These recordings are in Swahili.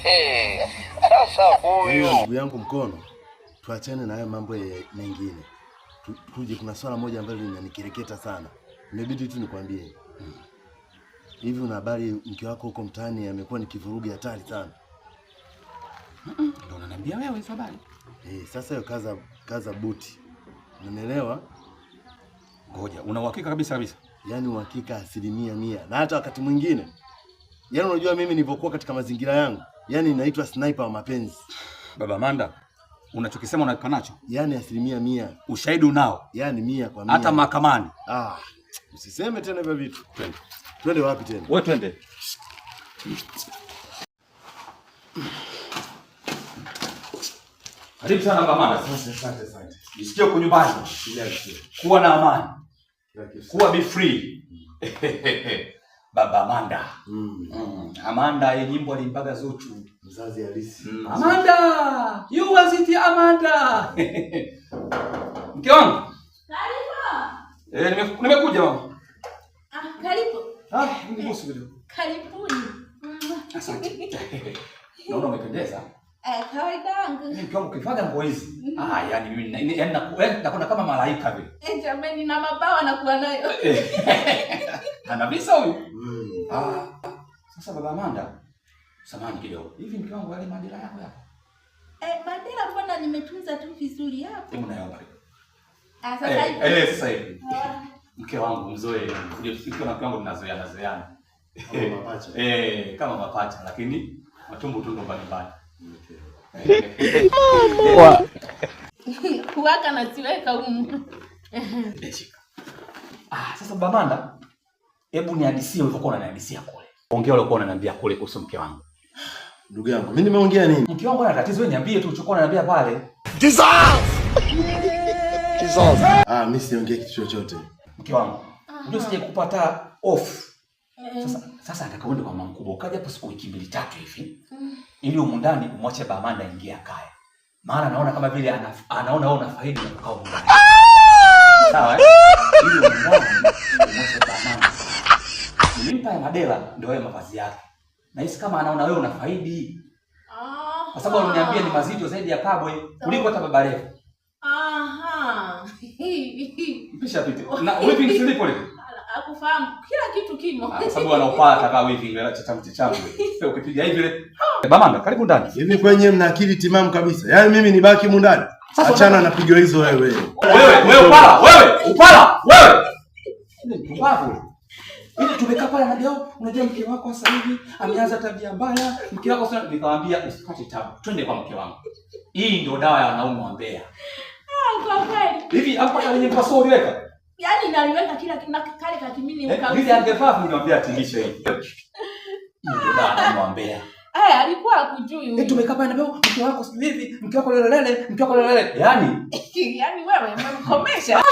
Sasa Kwa hiyo huyu ndugu yangu Mkono, tuachane na hayo mambo mengine, tuje, kuna swala moja ambalo linanikereketa sana, imebidi tu nikwambie. Hivi una habari mke wako huko mtaani amekuwa ni kivurugi hatari sana? Ndio unaniambia wewe hizo habari? Eh, sasa hiyo kaza kaza buti, unanielewa? Ngoja, una uhakika kabisa kabisa? Yaani uhakika 100%, na hata wakati mwingine, yaani unajua mimi nilivyokuwa katika mazingira yangu, yaani naitwa sniper wa mapenzi. Baba Manda, unachokisema unakika nacho? Yaani 100%. Ushahidi unao? Yaani 100%. Hata mahakamani? Ah, usiseme tena hivyo vitu. Twende. Twende wapi tena? Wewe twende. Karibu sana Baba Manda. Asante, asante, asante. Jisikie uko nyumbani. Kuwa na amani. Kuwa be free. Baba Amanda. Amanda ye nyimbo alimbaga Zuchu. Mzazi halisi. Amanda, you was it Amanda. Mke wangu. Karibu. Eh, nimekuja mama. Ah, karibu. Ah, nibusu kidogo. Karibuni. Asante. Naona umependeza. Eh, kawaida yangu. Mimi mke wangu ukivaga nguo hizi. Ah, yani mimi yani nakuona kama malaika vile. Eh, jamani na mabawa nakuwa nayo. Ana visa huyu. Ah, sasa Baba Amanda, samahani kidogo. Hivi mke wangu yale madera yako yapo? Eh, madera mbona nimetunza tu vizuri hapo. Hebu naomba kidogo. Ah, sasa hivi. Eh, sasa hivi. Mke wangu mzoe. Ndio sisi na mke wangu tunazoeana zoeana. Kama mapacha. Eh, kama mapacha lakini matumbo tu ndo mbalimbali. Mama. Kuwaka naziweka humu. Shika. Ah, sasa Baba Amanda, hebu nihadisie ulivyokuwa unanihadisia kule. Ongea uliokuwa unaniambia kule kuhusu mke wangu. Ndugu yangu, mimi nimeongea nini? Mke wangu ana tatizo, wewe niambie tu ulichokuwa unaniambia pale. Jesus! Jesus. Ah, mimi siongee kitu chochote. Mke wangu, unajua sije kupata off. Sasa nataka uende kwa mama mkubwa. Ukaja hapo siku wiki mbili tatu hivi. Ili humu ndani umwache Baba Amanda aingie akae. Maana naona kama vile anaona wewe unafaidi na kukaa humu ndani. Sawa eh? Ili humu ndani umwache Baba Amanda. Nilimpa ya Madela ndio wewe mavazi yake. Nahisi kama anaona wewe unafaidi. Kwa sababu aliniambia ni mazito zaidi ya Kabwe kuliko hata Baba Levo. Aha. Mpisha pite. Na weeping silipo leo. Akufahamu kila kitu kimo. Kwa sababu anaopata kama weeping ile cha changu. Sasa ukipiga hivi ile. Bamanda karibu ndani. Hivi kwenye mna akili timamu kabisa. Yaani mimi nibaki humu ndani. Achana na pigo hizo wewe. Wewe, wewe upala, wewe upala, wewe. Ni mpumbavu. Ili tumekaa pale ananiambia, unajua mke wako sasa hivi ameanza tabia mbaya, mke wako sasa. Nikamwambia usipate tabu. Twende kwa mke wangu. Hii ndio dawa ya wanaume wa Mbeya. Ah, kwa kweli. Hivi hapo hata kwenye mpasuo uliweka? Yaani naliweka kila na kale kakimini ukausi. Hivi angefaa kuniambia atilishe hii. Ndio dawa ya wanaume wa Mbeya. Eh, alikuwa hakujui huyu. Tumekaa pale ananiambia, mke wako sasa hivi, mke wako lelelele, mke wako lelelele. Yaani yaani wewe umemkomesha.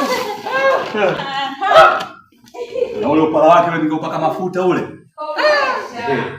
Na ule upala wake ule ningeupaka mafuta ule. Komesha.